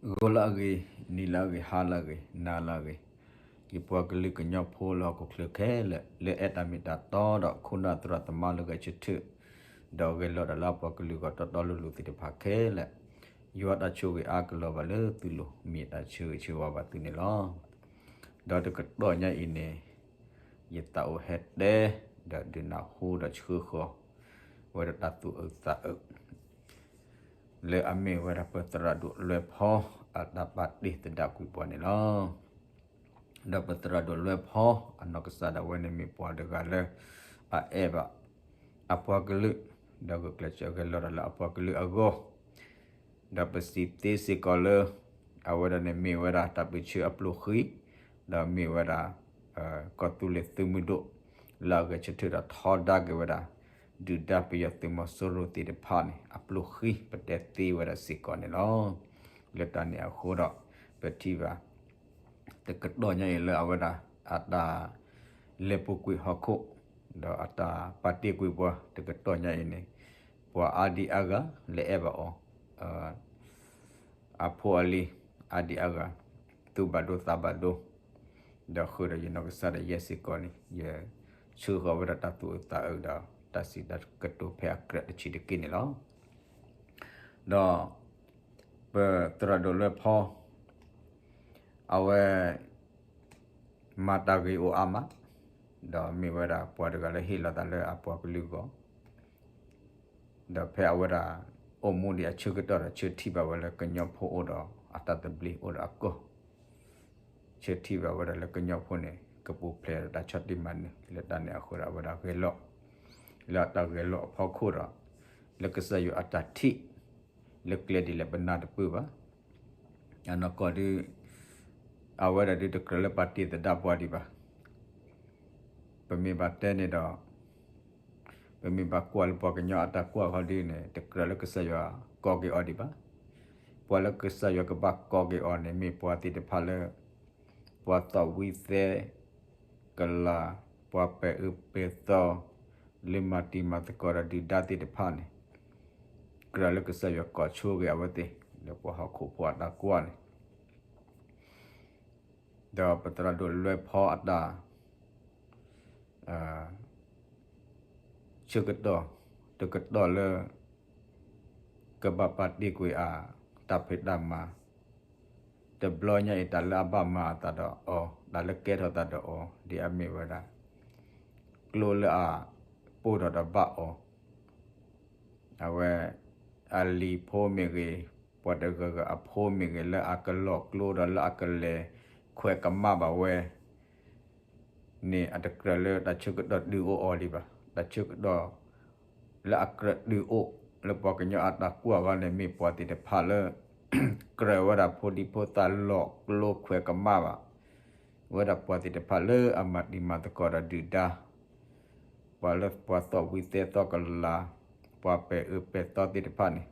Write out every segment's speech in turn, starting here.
ဂီၤလၢအဂ့ၤ, နံၤလၢအဂ့ၤ, ဟါလၢအဂ့ၤ, နၤလၢအဂ့ၤ, ယပှၤကလုာ်ကညီဖိလၢဟီၣ်ခိၣ်ချၢခဲလၢာ် လၢအဲၣ်တၢ်မ့ၢ်တၢ်တီဒီး ခိၣ်နၢ်သရၣ်သမါလၢဂဲၤဆၢထၢၣ်, ဒီးဂဲၤလီၤတၢ်လၢအပှၤကလုာ်ဂီၢ်တီတီလိၤလိၤသ့ၣ်တဖၣ်ခဲလၢာ်, ယွၤတၢ်ဆိၣ်ဂ့ၤအါကလီၤဘၣ်လၢသုလိၤ မ့ၢ်တၢ်ဆၢဂ့ၤဆၢဝါဘၣ်သုန့ၣ်လီၤ. ဒီးတကတီၢ်ညါအံၤန့ၣ် ယသးအိၣ်ဟဲတဲ ဒီးဒုးနၢ်ဟူဒီးဆှၢဃီၤ ဝဲဒၣ်တၢ်သူၣ်အုးသးအုး လၢအမ့ၢ်ဝဲဒၣ်ပသရၣ်ဒိၣ်လွဲဖီ အတၢ်ပာ်တ့ၢ်သဒၣ်ကွံာ်ပှၤန့ၣ်လီၤ. ဒီးပသရၣ်ဒိၣ်လွဲဖီ အနီၢ်ကစၢ်ဒၣ်ဝဲန့ၣ်မ့ၢ်ပှၤတဂၤလၢ အအဲၣ်ဘၣ် အပှၤကလုာ်, ဒီးဂုာ်ကျဲးစၢးဂဲၤလီၤတၢ်လၢအပှၤကလုာ်အဂီၢ် ဒီးပစံးသ့စ့ၢ်ကီးလၢ အဝဲဒၣ်န့ၣ်မ့ၢ်ဝဲဒၣ်တၢ်ပၢဆှၢအပျိၢ်ဃံ, ဒီးမ့ၢ်ဝဲဒၣ် ကီၢ်သူလ့ၤသုးမုၢ်ဒိၣ် လၢအဂဲၤဆၢထၢၣ်ဒီးထီဒါက့ၤဝဲဒၣ် ဒုၣ်ဒါပယီၤသုးမီၤစိရိၤသ့ၣ်တဖၣ်န့ၣ် အပျိၢ်ဃံ ပတဲသ့ဝဲဒၣ်စ့ၢ်ကီးန့ၣ်လီၤ. လၢတၢ်န့ၣ်အဃိဒီး ပထံၣ်ဘၣ် တကတီၢ်ညါအံၤလၢအဝဲဒၣ် အတၢ်လဲၤပူၤကွံာ်ဟီၣ်ခိၣ် ဒီးအတၢ်ပာ်တ့ၢ်ကွံာ်ပှၤ တကတီၢ်ညါအံၤန့ၣ် ပှၤအါဒံအါဂၤ လဲၤအဲၣ်ဘၣ်အီၤ အဖိအလံၤ အါဒံအါဂၤ သူၣ်ဘၣ်ဒိသးဘၣ်ဒိ ဒီးဃုာ်ဒီးယနီၢ်ကစၢ်ဒၣ်ယဲစ့ၢ်ကီးန့ၣ် ယဆှၢဃီၤဝဲဒၣ်တၢ်သူၣ်အုးသးအုးဒီး တၢ်စံးတၢ်ကတိၤဖဲအကြၢးတဆံးတက့ၢ်န့ၣ်လီၤ. ဒီး ပသရၣ်ဒိၣ်လွဲဖီ အဝဲ မၤတၢ်ဂ့ၤအိၣ်အါမး, ဒီးမ့ၢ်ဝဲဒၣ်ပှၤတဂၤလၢဟ့ၣ်လီၤသးလၢအပှၤကလုာ်အဂီၢ်, ဒီးဖဲအဝဲဒၣ် အိၣ်မူဒံးအဆၢကတီၢ်ဒီး ဆၢထံၣ်ဘၣ်ဝဲလၢကညီဖိအိၣ်ဒီးအတၢ်သဘျ့အိၣ်ဒီးအကီၢ်, ဆၢထံၣ်ဘၣ်ဝဲဒၣ်လၢကညီဖိန့ၣ် ကပူၤဖျဲးဒီးတၢ်ဆီၣ်တံၢ်မၤနၢၤ လၢတၢ်န့ၣ်အဃိဒီး အဝဲဒၣ်ဂဲၤလီၤ, လၢအတၢ်ဂဲၤလီၤအဖီခိၣ်ဒီး လၢကစၢ်ယွၤအတၢ်ထံၣ် လၢကျဲဒ်လဲၣ်ပနၢ်တပၢၢ်ဘၣ် အနီၢ်ကီၢ်ဒုး အဝဲဒၣ်ဒုးတကြၢးလၢပာ်တ့ၢ်သဒၣ်ပှၤဒံးဘၣ်. ပမ့ၢ်ဘၣ်တဲန့ၣ်ဒီး ပမ့ၢ်ဘၣ်ကွၢ်လၢပှၤကညီအတၢ်ကွၢ်ခီဒုးန့ၣ် တကြၢးလၢကစၢ်ယွၤကိးက့ၤအီၤဒံးဘၣ်. ပှၤလၢကစၢ်ယွၤကဘၣ်ကိးက့ၤအီၤန့ၣ် မ့ၢ်ပှၤသ့ၣ်တဖၣ်လၢ ပှၤသီၣ်ဝံသဲ ကလၤ ပှၤပဲာ်အၢပဲာ်သီ လၢမၤတံၤမၤသကိးဒီးဒုၣ်ဒါသ့ၣ်တဖၣ်န့ၣ် ကြၢးလၢကစၢ်ယွၤကိးဆိက့ၤအဝဲသ့ၣ် လၢပှၤဟီၣ်ခိၣ်ဖိအတၢ်ကွၢ်န့ၣ် ဒီးပသရၣ်ဒိၣ်လွဲဖီအတၢ် ဆၢကတီၢ် တကတီၢ်လၢ ကဘၣ်ပာ်တ့ၢ်ကွံာ်အတၢ်ဖံးတၢ်မၤ တဘျီညါအံၤ တၢ်လၢအဘၣ်မၤအသးဒီးအီၤ တၢ်လၢကဲထီၣ်သးဒီးအီၤ ဒ်အမ့ၢ်ဝဲဒၣ် ကျိလၢအပိၢ်ထီၣ်ဒီးဘၣ်အီၤ အဝဲ အလံၤဖိမ့ၢ်ဂ့ၤ, ပှၤတဂၤဂၤအဖိမ့ၢ်ဂ့ၤ လၢအကလီၤကျိဒီးလၢအကလဲၤခွဲးကမၣ်ဘၣ်ဝဲ န့ၣ် အတကြၢးလၢတၢ်ဆၢကတီၢ်ဒုးအိၣ်အီၤဒံးဘၣ်. တၢ်ဆၢကတီၢ် လၢအကြၢးဒုးအိၣ် လၢပှၤကညီအတၢ်ကွၢ်အဂီၢ်န့ၣ် မ့ၢ်ပှၤသ့ၣ်တဖၣ်လၢ ကြၢးဝဲဒၣ်ဖိဒံဖိသၣ်လီၤကျိခွဲးကမၣ်ဘၣ် ဝဲဒၣ်ပှၤသ့ၣ်တဖၣ်လၢအမၤတံၤမၤသကိးဒီးဒုၣ်ဒါ ပှၤလၢပှၤသီၣ်ဝံသဲသီၣ်ကလၤ ပှၤပဲာ်အၢပဲာ်သီသ့ၣ်တဖၣ်န့ၣ်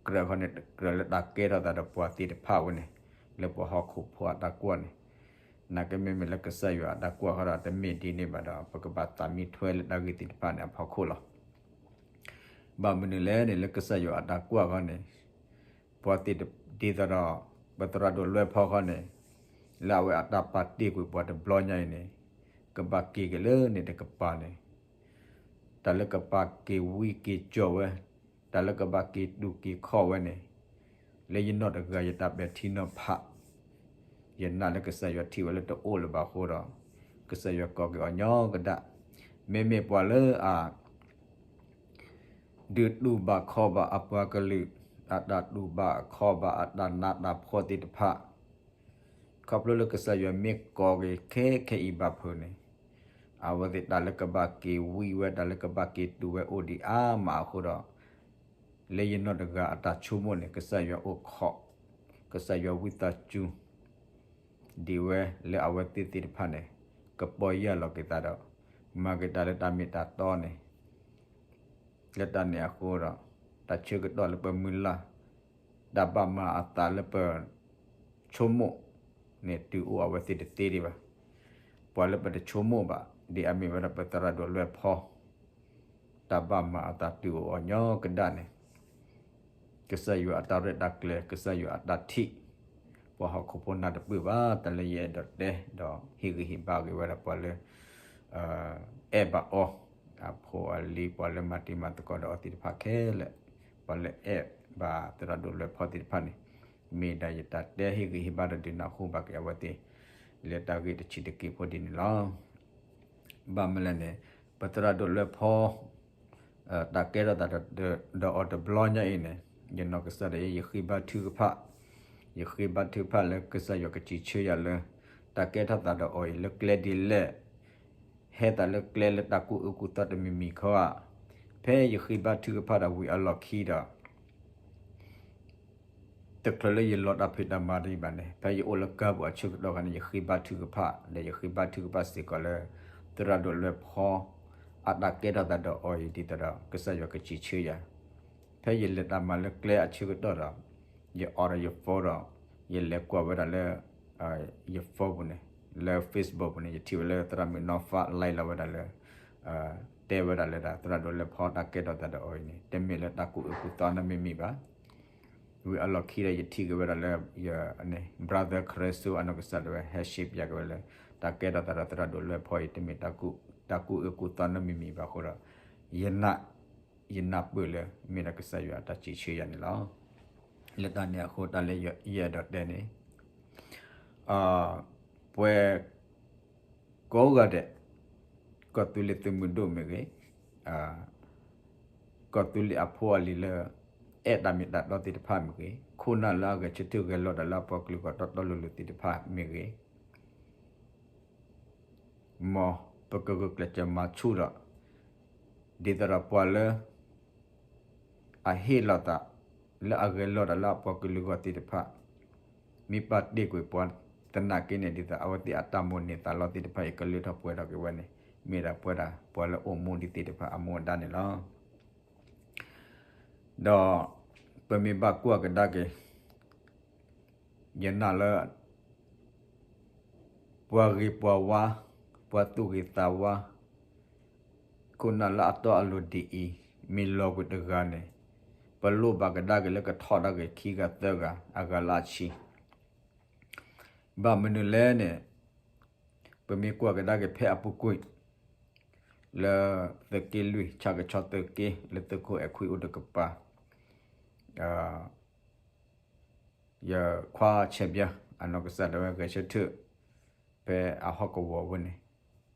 ကြၢးဃီန့ၣ် ကြၢးလၢတၢ်ကဲထီၣ်သးဒီးပှၤသ့ၣ်တဖၣ်ဝဲန့ၣ် လၢပှၤဟီၣ်ခိၣ်ဖိအတၢ်ကွၢ်န့ၣ် နာ်က့မ့မ့ၢ်လၢကစၢ်ယွၤအတၢ်ကွၢ်ဃီဒီး တမ့ၢ်ဒ်န့ၣ်ဘၣ်ဒီး ပကဘၣ်သးမံထွဲလၢတၢ်ဂ့ၢ်သ့ၣ်တဖၣ်န့ၣ်အဖီခိၣ်လီၤ. ဘၣ်မနုၤလဲၣ်န့ၣ် လၢကစၢ်ယွၤအတၢ်ကွၢ်ဃီန့ၣ် ပှၤသ့ၣ်တဖၣ်ဒ်သိးဒီး ပသရၣ်ဒိၣ်လွဲဖီဃီန့ၣ် လၢအဝဲအတၢ်ပာ်တ့ၢ်ကွံာ်ပှၤတဘျီညါအံၤန့ၣ် ကဘၣ်က့ၤက့ၤလၢန့ၣ်တကပၤန့ၣ် တၢ်လၢကဘၣ်က့ၤဝံက့ၤကၠီၣ်ဝဲ, တၢ်လၢကဘၣ်က့ၤတူာ်က့ၤခီၣ်ဝဲန့ၣ် လၢယနီၢ်တဂၤယတၢ်ပဲာ်ထံနီၤဖး ယနာ်လၢကစၢ်ယွၤထံၣ်ဝဲလၢတအိၣ်လၢၤဘၣ်အဃိဒီး ကစၢ်ယွၤကိးက့ၤအီၤညီကဒၣ်. မ့မ့ၢ်ပှၤလၢအ ဒုးတူၢ်ဘၣ်ခီၣ်ဘၣ်အပှၤကလုာ် အတၢ်တူၢ်ဘၣ်ခီၣ်ဘၣ်အတၢ်နးတၢ်ဖှီၣ်သ့ၣ်တဖၣ် ခီဖျိလၢကစၢ်ယွၤမ့ၢ်ကိးက့ၤခဲခဲအံၤဘၣ်ဖုးန့ၣ် အဝဲသ့ၣ်တၢ်လၢကဘၣ်က့ၤဝံဝဲ တၢ်လၢကဘၣ်က့ၤတူာ်ဝဲအိၣ်ဒံးအါမးအဃိဒီး လၢယနီၢ်တဂၤအတၢ်ဆိကမိၣ်န့ၣ် ကစၢ်ယွၤအိၣ်ခိး ကစၢ်ယွၤဝံသးစူၤ ဒ်ဝဲလၢအဝဲသ့ၣ်သ့ၣ်တဖၣ်န့ၣ် ကပီၢ်ယၢ်လီၤက့ၤသးဒီး မၤက့ၤတၢ်လၢတၢ်မ့ၢ်တၢ်တီန့ၣ် လၢတၢ်န့ၣ်အဃိဒီး တၢ်ဆၢကတီၢ်လၢပမုၢ်လၢ် တၢ်ဘၣ်မၤအသးလၢပဆိကမိၣ်န့ၣ် တုၤအိၣ်အဝဲသ့ၣ်တသ့ဒံးဘၣ်. ပှၤလၢပတဆိကမိၣ်ဘၣ် ဒ်အမ့ၢ်ဝဲဒၣ်ပသရၣ်ဒိၣ်လွဲဖီ တၢ်ဘၣ်မၤအသးတုၤအိၣ်အီၤညီကဒၣ်န့ၣ် ကစၢ်ယွၤအတၢ်ရဲၣ်တၢ်ကျဲၤ ကစၢ်ယွၤအတၢ်ထံၣ် ပှၤဟီၣ်ခိၣ်ဖိနၢ်တပၢၢ်ဘၣ် တၢ်လၢယအဲၣ်ဒိးတဲ ဒီးဟ့ၣ်ဂံၢ်ဟ့ၣ်ဘါက့ၤဝဲဒၣ်ပှၤလၢ အဲၣ်ဘၣ်အီၤ အဖိအလံၤ ပှၤလၢမၤတံၤမၤသကိးဒီးအီၤသ့ၣ်တဖၣ်ခဲလၢာ် ပှၤလၢအဲၣ်ဘၣ်သရၣ်ဒိၣ်လွဲၢ်ဖီသ့ၣ်တဖၣ်န့ၣ် မ့ၢ်ဒၣ်ယတၢ်တဲဟ့ၣ်ဂံၢ်ဟ့ၣ်ဘါဒီးဒုးနၢ်ဟူဘၣ်က့ၤအဝဲသ့ၣ် လၢတၢ်ဂ့ၢ်တဆံးတက့ၢ်ဖိဒ်န့ၣ်လီၤ. ဘၣ်မနုၤလဲၣ်န့ၣ် ပသရၣ်ဒိၣ်လွဲၢ်ဖီ တၢ်ကဲထီၣ်သးဒီးအီၤတဘျီညါအံၤန့ၣ် ယနီၢ်ကစၢ်ဒၣ်ယဲ ယဃ့ဘါထုကဖၣ်, ယဃ့ဘါထုကဖၣ်လၢကစၢ်ယွၤကစံးဆၢယၤလၢ တၢ်ကဲထီၣ်သးဒီးအီၤအံၤလၢကျဲဒ်လဲၣ်, ဟဲသးလၢကျဲလၢတၢ်ကူၣ်အၢကူၣ်သီတမံၤမံၤခီဧါ, ဖဲယဃ့ဘါထုကဖၣ်ဒီးဝံၤအလီၢ်ခံဒီး တချုးလၢယလီၤတၢ်ဖံးတၢ်မၤဒံးဘၣ်န့ၣ် ဖဲယအိၣ်လၢကါပူၤအဆၢကတီၢ်ခါန့ၣ် ယဃ့ဘါထုကဖၣ် ဒီးယဃ့ဘါထုကဖၣ်စ့ၢ်ကီးလၢ သရၣ်ဒိၣ်လွဲၢ်ဖီ အတၢ်ကဲထီၣ်သးဒီးအီၤအံၤဒ်သိးဒီး ကစၢ်ယွၤကစံးဆၢယၤ, ဖဲယလဲၤတၢ်မၤလၢကျဲအဆၢကတီၢ်ဒီး ယအိးဒီးယ phone ဒီး ယလဲၤကွၢ်ဝဲဒၣ်လၢ ယ phone ပူၤန့ၣ် လၢ Facebook ပူၤန့ၣ် ယထံၣ်ဝဲလၢသရၣ်မုၣ်နီၢ်ဖး like လီၤဝဲဒၣ်လၢ တဲဝဲဒၣ်လၢဒၣ် သရၣ်ဒိၣ်လွဲၢ်ဖီတၢ်ကဲထီၣ်သးဒီးအီၤအံၤန့ၣ် တမ့ၢ်လၢတၢ်ကူၣ်အၢကူၣ်သီနီတမံၤမံၤဘၣ်. ဝံၤအလီၢ်ခံဒီးယထံၣ်က့ၤဝဲဒၣ်လၢ ယ brother ခရၢစိအနီၢ်ကစၢ်ဒၣ်ဝဲ ဟဲ share ပၠးက့ၤဝဲလၢ တၢ်ကဲထီၣ်သးဒီးသရၣ်ဒိၣ်လွဲၢ်ဖီအံၤ တမ့ၢ်တၢ်ကူၣ်အၢကူၣ်သီနီတမံၤမံၤဘၣ်အဃိဒီး ယနာ် ယနၢ်ပၢၢ်လၢ မ့ၢ်ဒၣ်ကစၢ်ယွၤအတၢ်စံးဆၢယၤန့ၣ်လီၤ. လၢတၢ်န့ၣ်အဃိတၢ်လၢယအဲၣ်ဒိးတဲန့ၣ် ပှၤကိးဂၤဒဲး ကီၢ်သူလ့ၤသုးမုၢ်ဒိၣ်မ့ၢ်ဂ့ၤ, ကီၢ်သူလ့ၤအဖိအလံၤလၢ အဲၣ်တၢ်မ့ၢ်တၢ်တီသ့ၣ်တဖၣ်မ့ၢ်ဂ့ၤ, ခိၣ်နၢ်လၢအဂဲၤဆၢထၢၣ်ဂဲၤလိာ်တၢ်လၢအပှၤကလုာ်ဂီၢ်တီတီလိၤလိၤသ့ၣ်တဖၣ်မ့ၢ်ဂ့ၤ မ်ပကဂုာ်ကျဲးစၢးမၤဆူၣ်ဒီး ဒ်သိးဒီးပှၤလၢ အဟ့ၣ်လီၤသး လၢအဂဲၤလိာ်တၢ်လၢအပှၤကလုာ်ဂီၢ်သ့ၣ်တဖၣ် မ့ၢ်ပာ်တ့ၢ်ကွံာ်ပှၤသနာ်က့န့ၣ် ဒ်သိးအဝဲသ့ၣ်အတၢ်မိၣ်န့ၢ်သးလီသ့ၣ်တဖၣ်အံၤ ကလၢထီၣ်ပှဲၤထီၣ်က့ၤဝဲန့ၣ် မ့ၢ်ဒၣ်ပဝဲဒၣ်ပှၤလၢအိၣ်မူဒံးသ့ၣ်တဖၣ်အမူအဒါန့ၣ်လီၤ. ဒီးပမ့ၢ်ဘၣ်ကွၢ်ကဒါက့ၤ ယနာ်လၢ ပှၤဂ့ၤပှၤဝါ, ပှၤသူၣ်ဂ့ၤသးဝါ, ခိၣ်နၢ်လၢအတီအလိၤဒ်အံၤ မ့ၢ်လီၤကွံာ်တဂၤန့ၣ် ပလိၣ်ဘၣ်ကဒါက့ၤလၢကထီဒါက့ၤခံဂၤသၢဂၤအဂၤလၢအဆံ ဘၣ်မနုၤလဲၣ်န့ၣ် ပမ့ၢ်ကွၢ်ကဒါက့ၤဖဲအပူၤကွံာ် လၢသုးက့လွံၢ် ဆၣ်ကဆီသုးက့ လၢသုးခိၣ်အဲၣ်ခွံအိၣ်တကပၤ ယခွါဆဲးဘျါ အနီၢ်ကစၢ်ဒၣ်ဝဲဂဲၤဆၢထၢၣ် ဖဲအဟီၣ်ကဝီၤဝဲန့ၣ်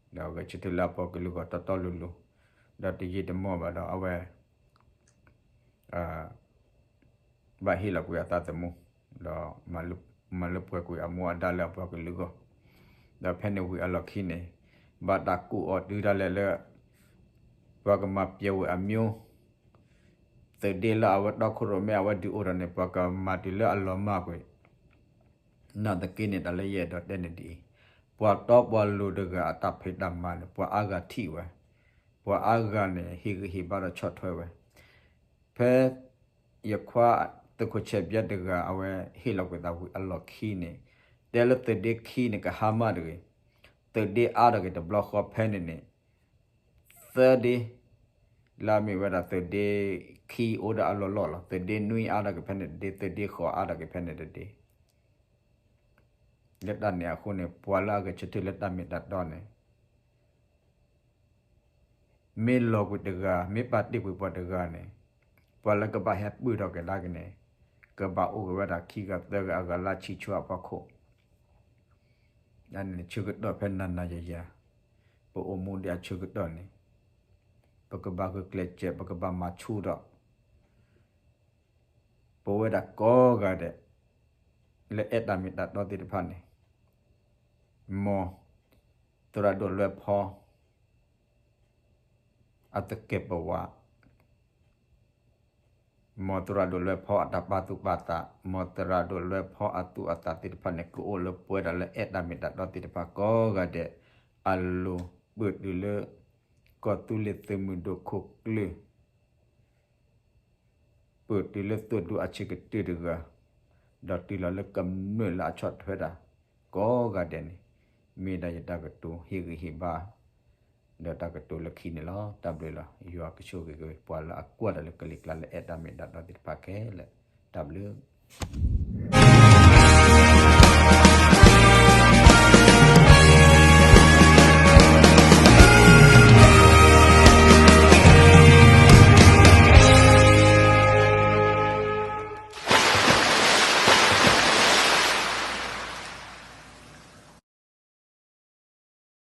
ဒီးဂဲၤဆၢထၢၣ်လၢအပှၤကလုာ်ဂီၢ်တီတီလိၤလိၤ ဒီးတယံာ်တမီၢ်ဘၣ်ဒီးအဝဲ ဘၣ်ဟ့ၣ်လီၤကွံာ်အသးသမူ ဒီးမၤလၢပှဲၤကွံာ်အမူအဒါလၢအပှၤကလုာ်ဂီၢ် ဒီးဖဲန့ၣ်ဝံၤအလီၢ်ခံန့ၣ် ဘၣ်တၢ်ကူၣ်အီၤတုၤဒၣ်လဲာ်လၢ ပှၤကမၤပျဲဝဲအမျိုး သုးဒ့လၢအဝဲတီခိၣ်ရိၣ်မဲအဝဲဒုးအိၣ်ထီၣ်န့ၣ် ပှၤကမၤတုၤလၢအလီၤမၢ်ကွံာ် နာ်သက့န့ၣ် တၢ်လၢယအဲၣ်ဒိးတဲန့ၣ်ဒ်အံၤ, ပှၤတီပှၤလိၤတဂၤအတၢ်ဖံးတၢ်မၤန့ၣ် ပှၤအါဂၤထံၣ်ဝဲ, ပှၤအါဂၤန့ၣ် ဟ့ၣ်ဂံၢ်ဟ့ၣ်ဘါဒီးဆီၣ်ထွဲဝဲ, ဖဲ ယခွါသုးခိၣ်ဆဲးဘျါတဂၤ အဝဲဟ့ၣ်လီၤကွံာ်သးဝံၤအလီၢ်ခံန့ၣ်, တဲလၢသုးဒ့ခံန့ၣ် ကဟါမၢ်တဂ့ၤ, သုးဒ့အါထီၣ်က့ၤတဘျီဃီဖဲန့ၣ်န့ၣ်, သၢဒ့ လၢအမ့ၢ်ဝဲဒၣ်သုးဒ့ခံအိၣ်ဒၣ်အလီၢ်လီၢ်လီၤ. သုးဒ့နွံအါထီၣ်က့ၤဖဲန့ၣ်တဒ့, သုးဒ့ဃိးအါထီၣ်က့ၤဖဲန့ၣ်တဒ့. လၢတၢ်န့ၣ်အဃိန့ၣ် ပှၤလၢအဂဲၤဆၢထၢၣ်လၢတၢ်မ့ၢ်တၢ်တီန့ၣ် မ့ၢ်လီၤကွံာ်တဂၤ, မ့ၢ်ပာ်တ့ၢ်ကွံာ်ပှၤတဂၤန့ၣ်, ပှၤလၢကဘၣ်ဟဲပၢၢ်ထီၣ်ကဒါက့ၤန့ၣ်, ကဘၣ်အိၣ်က့ၤဝဲဒၣ်ခံဂၤသၢဂၤအဂၤလၢဆံဆူအဖီခိၣ်. ဒ်န့ၣ်ဆၢကတီၢ်ဖဲနၤနၤယၤယၤ, ပအိၣ်မူဒံးအဆၢကတီၢ်န့ၣ်, ပကဘၣ်ဂုာ်ကျဲးစၢး ပကဘၣ်မၤဆူၣ်ဒီး ပဝဲဒၣ်ကိးဂၤဒဲး လၢအဲၣ်တၢ်မ့ၢ်တၢ်တီသ့ၣ်တဖၣ်န့ၣ်, မ် သရၣ်ဒိၣ်လွဲၢ်ဖီ အသကဲးပဝး, မ်သရၣ်ဒိၣ်လွဲၢ်ဖီအတၢ်ပာ်သူၣ်ပာ်သး, မ်သရၣ်ဒိၣ်လွဲၢ်ဖီအသူၣ်အသးသ့ၣ်တဖၣ်န့ၣ် ကအိၣ်လၢပဝဲဒၣ်လၢအဲၣ်တၢ်မ့ၢ်တၢ်တီသ့ၣ်တဖၣ်ကိးဂၤဒဲးအလိၤ, ပၢၢ်တုၤလၢ ကီၢ်သူလ့ၤသုးမုၢ်ဒိၣ်ခိၣ်ကျၢၢ် ပၢၢ်တုၤလၢသုးဒူအဆံးကတၢၢ်တဂၤ, ဒီးတုၤလီၤလၢကမျၢၢ်လၢအဆီၣ်ထွဲတၢ်ကိးဂၤဒဲးန့ၣ်, မ့ၢ်ဒၣ်ယတၢ်ကတိၤဟ့ၣ်ဂံၢ်ဟ့ၣ်ဘါ ဒီးတၢ်ကတိၤလၢခံန့ၣ်လီၤ. တၢ်ဘျုးလီၤ. ယွၤကဆိၣ်ဂ့ၤက့ၤပှၤလၢအကွၢ်တၢ်လၢကလံၤကျါလၢအဲၣ်တၢ်မ့ၢ်တၢ်တီသ့ၣ်တဖၣ်ခဲလၢာ်, တၢ်ဘျုး